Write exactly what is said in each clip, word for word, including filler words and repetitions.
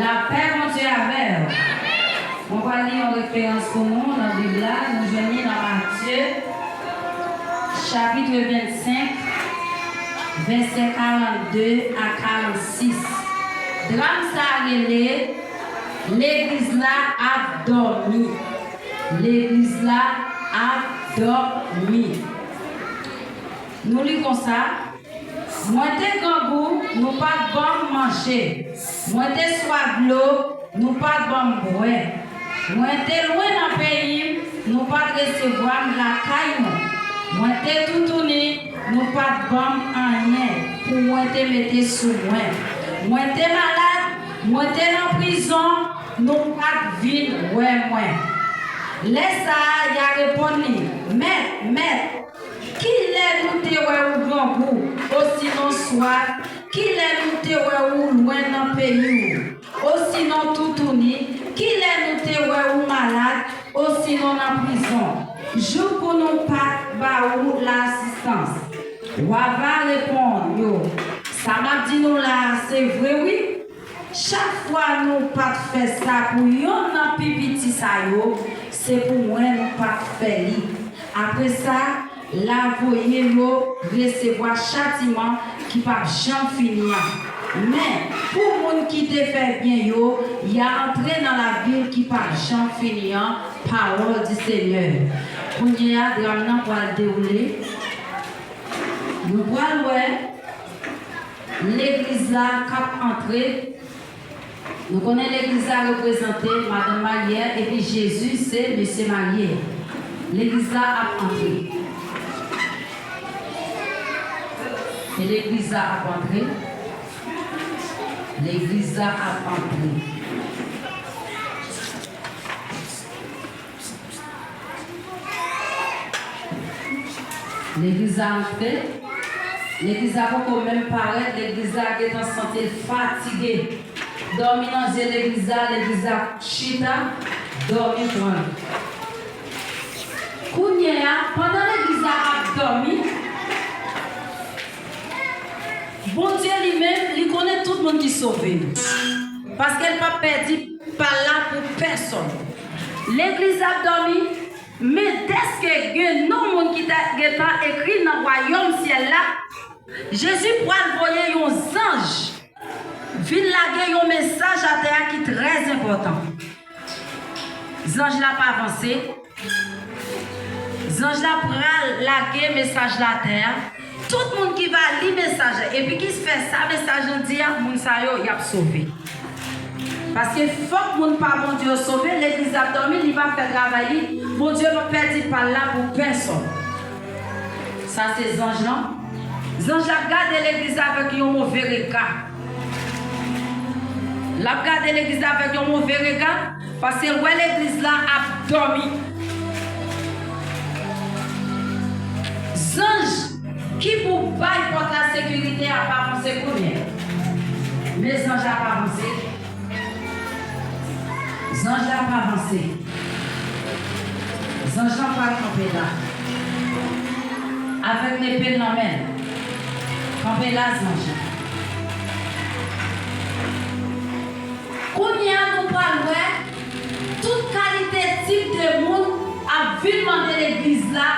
Lapè Bondye avè w. Mwen pral li yon referans pou nou nan Bib la. Nou jwenn li nan Matye, chapit vennsenk, vèsè karannde a karannsis. Dram sa a rele Legliz la ap dòmi. Legliz la ap dòmi. Nou li konsa. Mwen te grangou, nou pa t ban m manje. Mwen te swaf dlo, nou pa t ban m bwè. Mwen te lwen nan peyi m, nou pa t resevwa m lakay nou. Mwen te toutouni, nou pa t ban m anyen pou mwen te mete sou mwen. Mwen te malad, mwen te nan prizon, nou pa t vin wè mwen. Lè sa a, y a reponn li, Mèt, Mèt, kilè nou te wè ou grangou, osinon swaf? Kilè nou te wè ou lwen nan peyi w, osinon toutouni? Kilè nou te wè ou malad, osinon nan prizon, jou pou nou pa t ba ou lasistans? Wa va reponn yo, Sa m ap di nou la a, se vre wi. Chak fwa nou pa t fè sa pou yonn nan pi piti sa yo, se pou mwen nou pa t fè li. Apre sa, l a voye yo resevwa chatiman ki p ap janm fini an. Men, pou moun ki te fè byen yo, y a antre nan lavil ki p ap janm fini an. Pawòl di Senyè. Kounye a, dram nan pral dewoule. Nou pral wè legliz la k ap antre. Nou konnen legliz la reprezante madanm marye a, epi Jezi se mesye marye a. Legliz la ap antre. E legliz la ap antre. Legliz la ap antre. Legliz la antre. Legliz la poko menm parèt. Legliz la gentan santi l fatige. Dòmi nan zye legliz la. Legliz la chita. Dòmi pran l. Kounye a, pandan legliz la ap dòmi, Bondye li menm, li konnen tout moun ki sove. Paske l p ap pèdi pa l la pou pèsonn. Legliz ap dòmi, men dèske gen non moun ki ta gentan ekri nan wayòm syèl la, Jezi pral voye yon zanj vin lage yon mesaj atè a ki trè enpòtan. Zanj la pa vanse. Zanj la pral lage mesaj la atè a. Tout moun ki va li mesaj la, epi ki fè sa mesaj la di a, moun sa yo, y ap sove. Paske fòk moun pa Bondye yo sove, legliz ap dòmi, li pa fè travay li, Bondye pa pèdi pa l la pou pèsonn. Sa se zanj lan. Zanj la ap gade legliz la avèk yon move rega. L ap gade legliz la avèk yon move rega, paske l wè legliz la ap dòmi. Zanj ki pou bay pòt la sekirite a pa vanse kounye a. Men zanj la pa vanse. Zanj la pa vanse. Zanj lan pral kanpe la. Avèk nepe l nan men l. Kanpe la, zanj lan. Kounye a, nou pral wè tout kalite tip de moun ap vin mande legliz la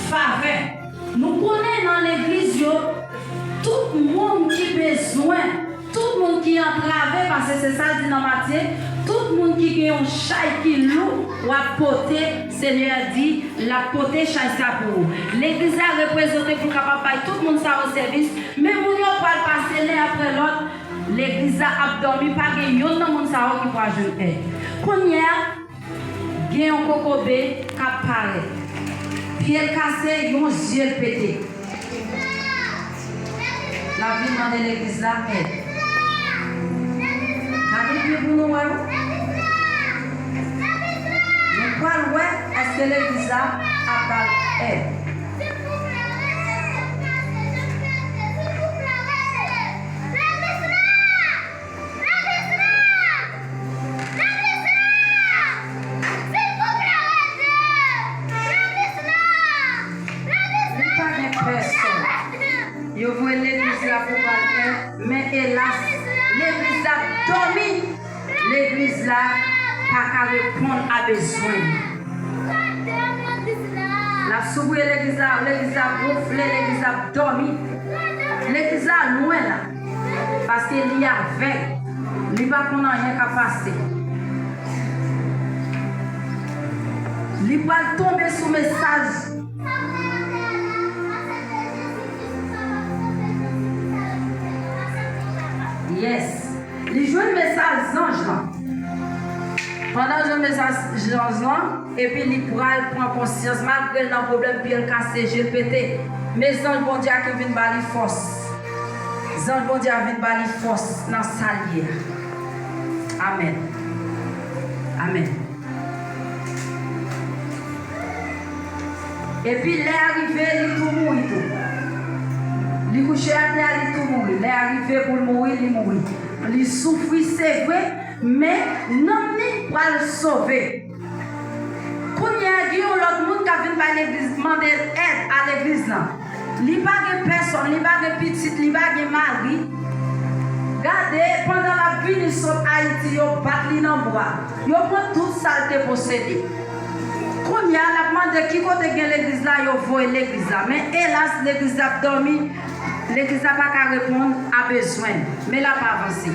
favè. Nou konnen nan legliz yo, tout moun ki bezwen, tout moun ki antrave, paske se sa l di nan Matye, tout moun ki gen yon chay ki lou, w ap pote, Senyè a di, l ap pote chay sa pou ou. Legliz la reprezante pou l kapab bay tout moun sa yo sèvis, men moun yo pral pase len apre lòt, legliz la ap dòmi, pa gen yonn nan moun sa yo ki pral jwenn èd. Kounye a, gen yon kokobe k ap parèt. Pye l kase, yon zye l pete. L ap vin mande legliz la èd. Gade byen pou nou wè wi. Nou pral wè èske legliz la ap ba l èd. Legliz la! Legliz la! Silvouplè, rete! Legliz la! Legliz la! Li pa gen pèsonn. Yo voye legliz la pou ba l èd, men elas, Legliz la ap dòmi. Legliz la pa ka reponn a bezwen li. L ap soubriye legliz la, legliz la ap wonfle, legliz la ap dòmi. Legliz la lwen la. Paske li avèg. Li pa konn anyen k ap pase. Li pral tonbe sou mesaj. Yes. Li jwenn mesaj zanj lan. Pandan l jwenn mesaj zanj lan, epi li pral pran konsyans, malgre l nan pwoblèm, pye l kase, je l pete. Men zanj Bondye a ki vin ba li fòs. Zanj Bondye a vin ba li fòs nan sa l ye a. Amèn. Amèn. Epi lè a rive, li tou mouri tou. Li kouche atè a, li tou mouri. Lè a rive pou l mouri, li mouri. Li soufri, se vre, men nanm li pral sove. Kounye a, gen yon lòt moun k ap vin bay legliz, mande èd a legliz lan. Li pa gen pèsòn, li pa gen pitit, li pa gen mari. Gade, pandan l ap vini sot Ayiti, yo bat li nan bwa. Yo pran tout sa l te posede. Kounye a, l ap mande ki kote gen legliz la, yo voye legliz la. Men elas, legliz la ap dòmi. Legliz la pa ka reponn a bezwen l. Men l ap avanse.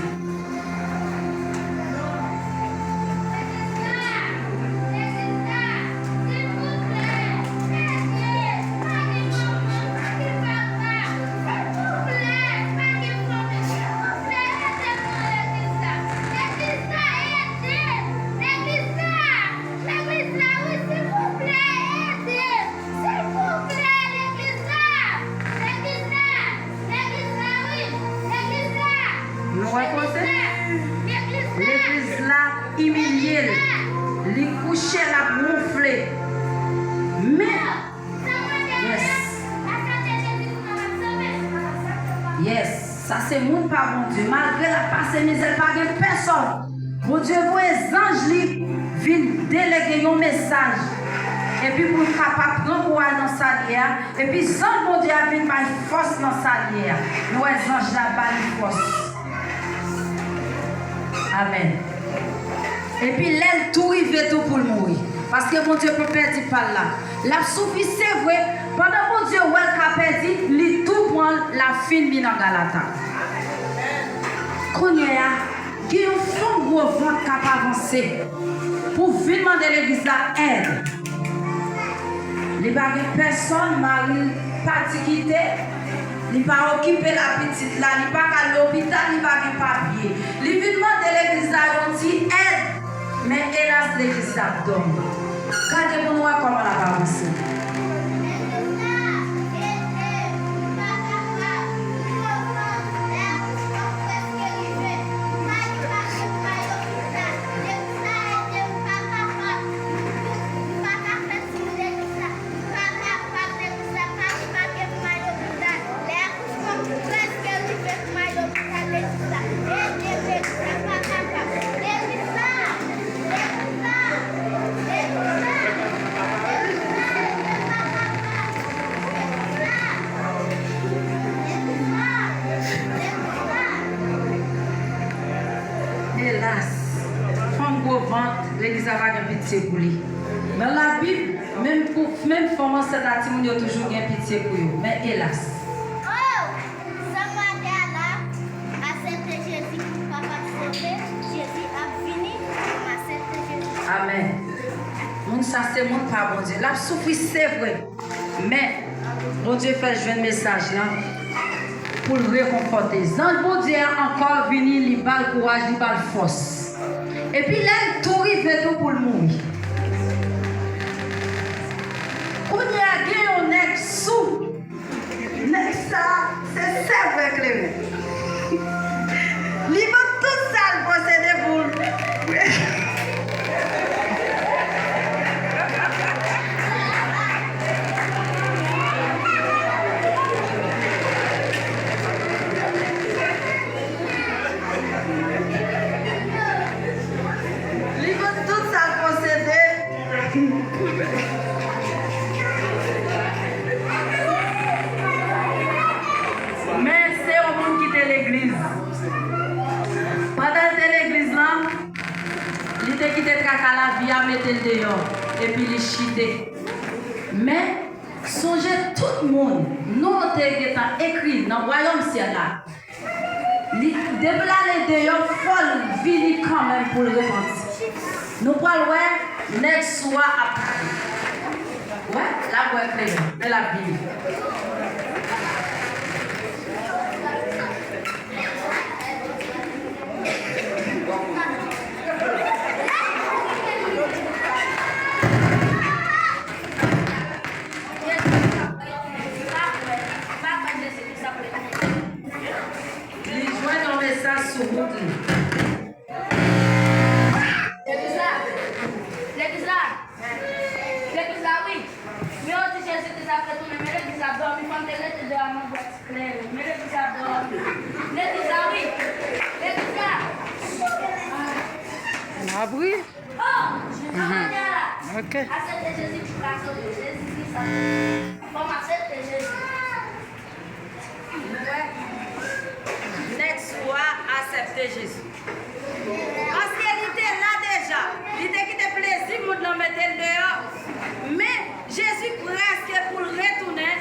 Legliz la, wi, silvouplè, ede m. Silvouplè, legliz la. Legliz la. Legliz la, wi. Legliz la. Nou wè kote? Legliz la. Legliz la imilye l. Li kouche, l ap wonfle. Men, yes. Yes. Sa se moun pa Bondye. Malgre l ap pase mizè, l pa gen pèsòn. Bondye voye zanj li vin delege yon mesaj. Epi pou l kapab pran kouraj nan sa l ye a. Epi zanj Bondye a vin bay fòs nan sa l ye a. Nou wè zanj la ba li fòs. Amèn. Epi lè l tou rive tou pou l mouri. Paske Bondye pa pèdi pa l la. L ap soufri, se vre. Pandan Bondye wè l ka pèdi, li tou pran l, l ap fin li nan Galata. Kounye a, gen yon fanm gwo vant k ap avanse pou vin mande legliz la èd. Li pa gen pèsòn, mari l pati kite, li pa okipe l a pitit la, li pa ka al lopital, li pa gen papye. Li vin mande legliz la yon ti èd, men elas, legliz la ap dòmi. Gade pou nou wè kòman l ap avanse. Elas, fanm gwo vant, legliz la pa gen pitye pou li. Nan Labib, menm pou, menm fanm ansent a timoun yo toujou gen pitye pou yo. Men elas. Oh! Sa pa te ala, aksepte Jezi pou kapab sove, Jezi ap vini, aksepte Jezi. Amèn. Moun sa se moun pa Bondye. L ap soufri, se vre. Men, Bondye fè l jwenn mesaj lan pou l rekonfòte. Zanj Bondye a ankò vini, li ba l kouraj, li ba l fòs. Epi lè l tou rive tou pou l mouri. Kounye a gen yon nèg sou. Nèg sa, se sèvè Klemen. Li vann tout sa l posede pou l. Li vann tout sa l posede. Men se yon moun ki kaka lavi a, mete l deyò, epi li chite. Men, sonje tout moun non yo te gentan ekri nan wayòm syèl la. Li, depi l ale deyò, fò l vini kanmenm pou l repanti. Nou pral wè nèg sou a ap pale. Wè, l ap wè klè, men l ap vini. Li jwenn yon mesaj sou wout li. Legliz la! Legliz la! Legliz la, wi! Men yo di Jezi te ap retounen, men legliz la ap dòmi, fò m te rete deyò a, mwen bwè ti kleren. Men legliz la ap dòmi. Legliz la, wi! Legliz la! N ap ri. Oh! Anmède la! Ok. Aksepte Jezi pou ka sove. Jezi Kris la. Fò m aksepte Jezi. Nou wè, nèg sou a aksepte Jezi. Paske li te la deja. Li te kite plezi mond lan mete l deyò. Men, Jezi prèske pou l retounen,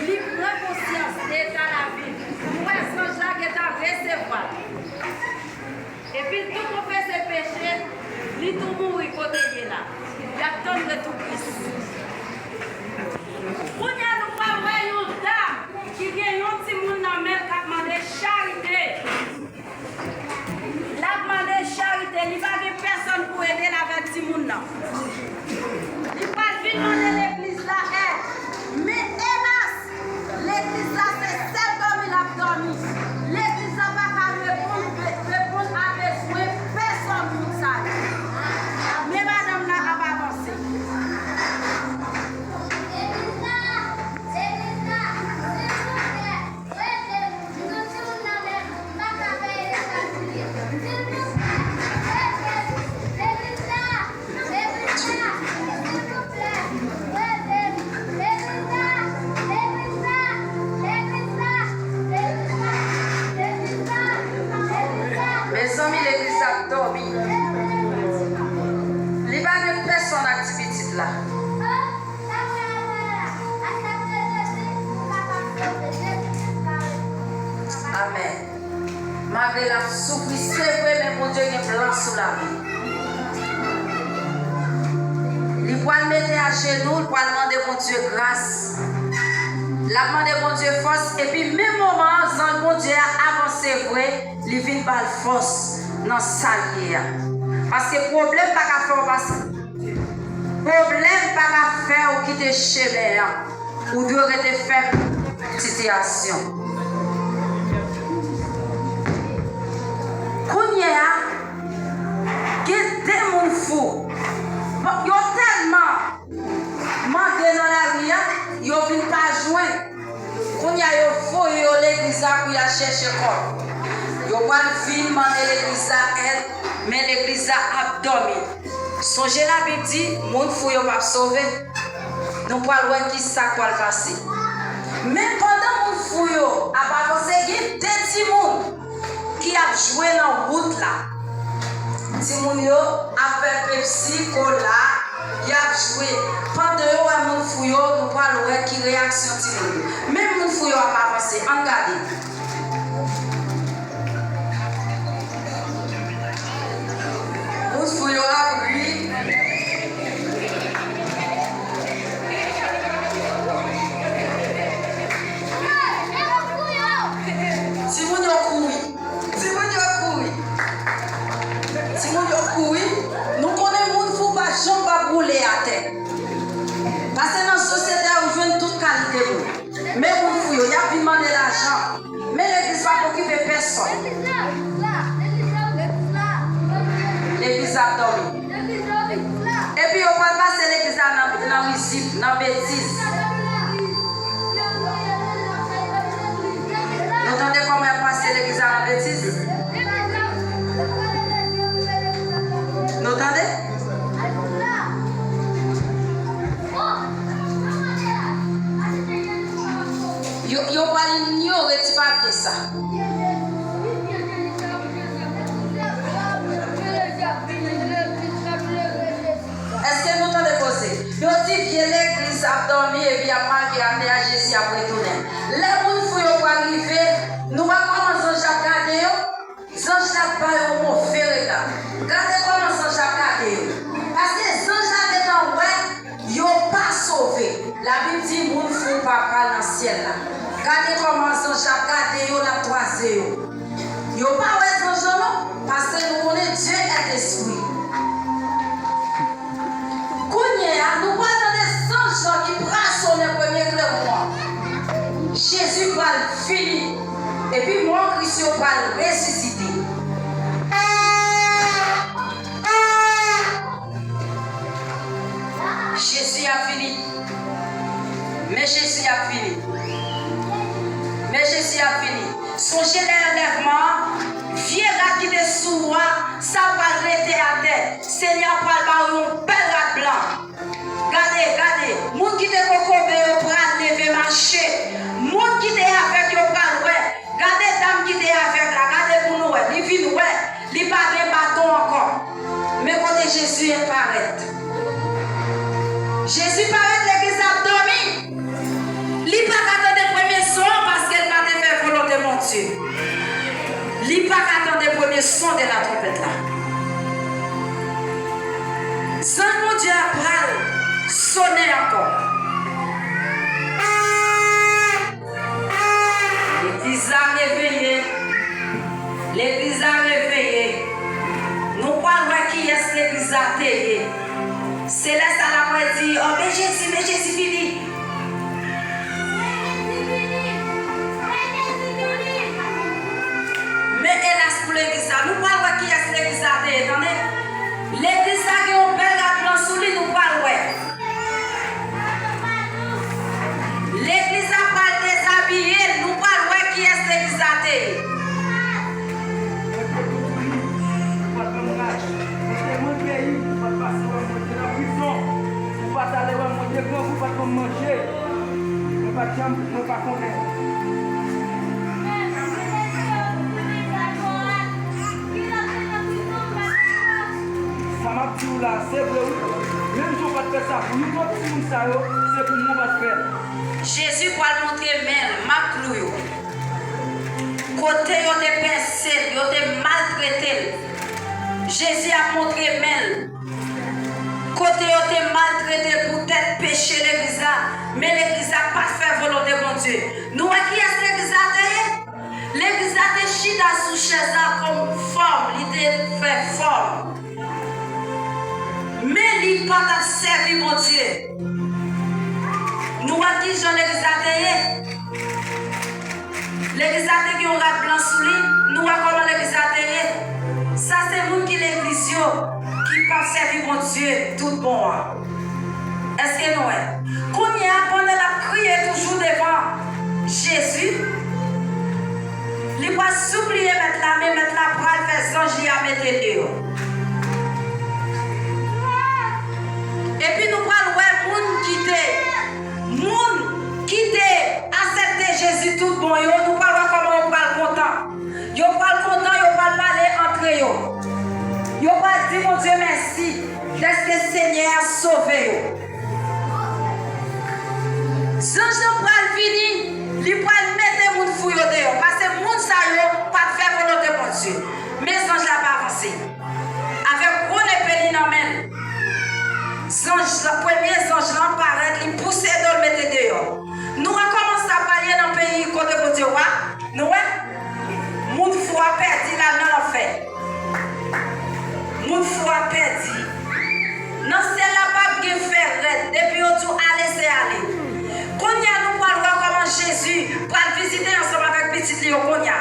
li pran konsyans de eta lavi l. Nou wè, zanj la gentan resevwa l. Epi l tou konfese peche l, li tou mouri kote l ye la. L ap tann retou Kris. Kounye a, nou pral wè yon dam ki gen yon timoun nan men l k ap mande charite. L ap mande charite, li pa gen pèsonn pou ede l avèk timoun nan. Li pral vin mande legliz la èd. Men elas, legliz la se sèl dòmi l ap dòmi. Legliz la pa ka reponn, reponn a bezwen pèsonn moun sa yo. Men madanm nan ap avanse. Legliz la, legliz la, silvouplè. Mezanmi, legliz la ap dòmi. Li pa gen pèsonn ak ti pitit la. Amèn. Malgre l ap soufri, se vre, men Bondye gen plan sou lavi l. Li pral mete ajenou, li pral mande Bondye gras. L ap mande Bondye fòs, epi menm moman an, zanj Bondye a avanse vre, li vin ba l fòs nan sa l ye a. Paske pwoblèm pa ka fè w pase. Pwoblèm pa ka fè w kite chemen an. Ou dwe rete fèm nan sitiyasyon. Kounye a, gen de moun fou. Bon, yo tèlman mande nan lari a, yo vin pa jwenn. Kounye a, yo voye yo legliz la pou y al chèche kòb. Yo pral vin mande legliz la èd, men legliz la ap dòmi. Sonje Labib di, moun fou yo p ap sove. Nou pral wè ki sa k pral pase. Men pandan moun fou yo ap avanse, gen de timoun ki ap jwe nan wout la. Timoun yo ap fè pepsi, kola, y ap jwe. Pandan yo wè moun fou yo, nou pral wè ki reyaksyon timoun yo. Men moun fou yo ap avanse, ann gade. Moun fou yo ap ri. Timoun yo kouri. Timoun yo kouri. Timoun yo kouri. Nou konnen moun fou pa janm p ap woule atè. Paske nan sosyete a, ou jwenn tout kalite moun. Men moun fou yo, y ap vin mande lajan. ap dòmi epi y ap make atè a, Jezi ap retounen. Lè moun fou yo pral rive, nou wè kòman zanj la ap gade yo? Zanj la ba yo move rega. Gade kòman zanj la gade yo. Paske zanj la gentan wè yo pa sove. Labib di moun fou pa pral nan syèl la. Gade kòman zanj la gade yo, l ap kwaze yo. Yo pa wè zanj lan non, paske nou konnen Dye è espri. Kounye a, nou pral tande zanj lan ki pral sonnen premye klewon an. Jezi pral vini, epi mò Kris yo pral resisite. Jezi ap vini. Men Jezi ap vini. Men Jezi ap vini. Sonje lè anlèvman an, vye rad ki te sou ou a, sa pral rete atè. Senyè a pral ba w yon bèl rad blan. Gade, gade, moun ki te kokobe yo pral leve mache. Moun ki te avèg yo pral wè. Gade dam ki te avèg la, gade pou nou wè, li vin wè, li pa gen baton ankò. Men kote Jezi parèt. Jezi parèt, legliz la ap dòmi. Li pa ka tande premye son an paske l pa te fè volonte Bondye. Li pa ka tande premye son de la twonpèt la. Zanj Bondye a pral sonnen ankò. Legliz la reveye. Legliz la reveye. Nou pral wè kiyès legliz la te ye. Selès la pral di, "Oh, men Jezi, men Jezi vini." Men elas pou legliz la. Nou pral wè kiyès legliz la te ye, tande. Legliz la gen yon bèl rad blan sou li, nou pral wè. Legliz la pral dezabiye l, nou pral wè kiyès legliz la te ye. Mwen te di w tou li, ou pa t nan raj. Mwen te lwen peyi, ou pa t pase wè m, mwen te nan prizon. Ou pa t ale wè m, mwen te grangou, ou pa t ban m manje. Mwen pa t janm, mwen pa konnen. Sa m ap di w la, se vre wi. Menm jan w pa t fè sa pou youn nan timoun sa yo, se pou mwen w pa t fè l. Jezi pral montre men l, mak klou yo. Kote yo te pèse l, yo te maltrete l. Jezi ap montre men l. Kote yo te maltrete l poutèt peche legliz la, men legliz la pa t fè volonte Bondye. Nou wè kiyès legliz la te ye? Legliz la te chita sou chèz la kòm fòm, li te fè fòm. Men li pa t ap sèvi Bondye. Nou wè kijan legliz la te ye? Legliz la te gen yon rad blan sou li. Nou wè kòman legliz la te ye? Sa se moun ki legliz yo, ki p ap sèvi Bondye tout bon an. Èske nou wè? Kounye a, pandan l ap kriye toujou devan Jezi, li pral sipliye Mèt la, men Mèt la pral fè zanj li a mete l deyò. Epi nou pral wè moun ki te, moun ki te aksepte Jezi tout bon yo, nou pral wè kòman yo pral kontan. Yo pral kontan, yo pral pale antre yo. Yo pral di Bondye mèsi dèske Senyè a sove yo. Zanj lan pral vini, li pral mete moun fou yo deyò, paske moun sa yo pa t fè volonte Bondye. Men zanj la pa avanse. Avèk gwo nepe li nan men l, zanj, premye zanj lan parèt, li pouse do l mete deyò. Nou wè kòman sa pral ye nan peyi kote Bondye wa? Nou wè? Moun fou a pèdi l al nan lanfè. Moun fou a pèdi. Nan syèl la p ap gen fè rèd. Depi yo di w ale, se ale. Kounye a nou pral wè kòman Jezi pral vizite ansanm avèk pitit li yo kounye a.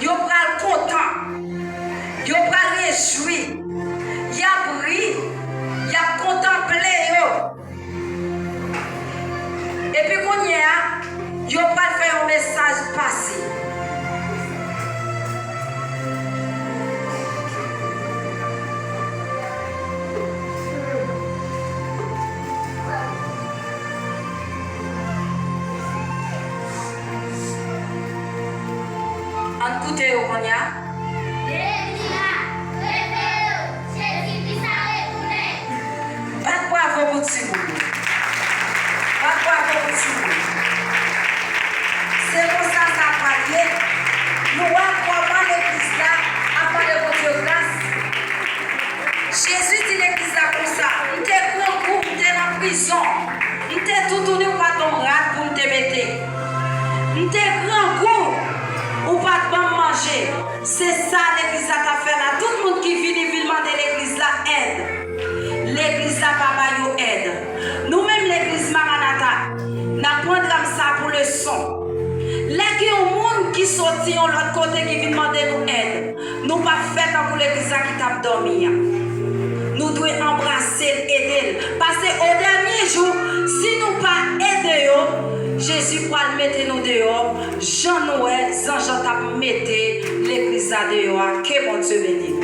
Yo pral kontan. Yo pral rejwi. Y ap ri. Y ap kontanple yo. Epi kounye a, yo pral fè yon mesaj pase. Ann koute yo kounye a. Legliz la, reveye w, Jezi Kris a retounen. Bat bravo pou timoun yo. ki soti yon lòt kote ki vin mande nou èd. Nou p ap fè tankou legliz la ki t ap dòmi a. Nou dwe anbrase l, ede l. Paske o dènye jou, si nou pa ede yo, Jezi pral mete nou deyò, jan nou wè zanj lan t ap mete legliz la deyò a. Ke Bondye beni.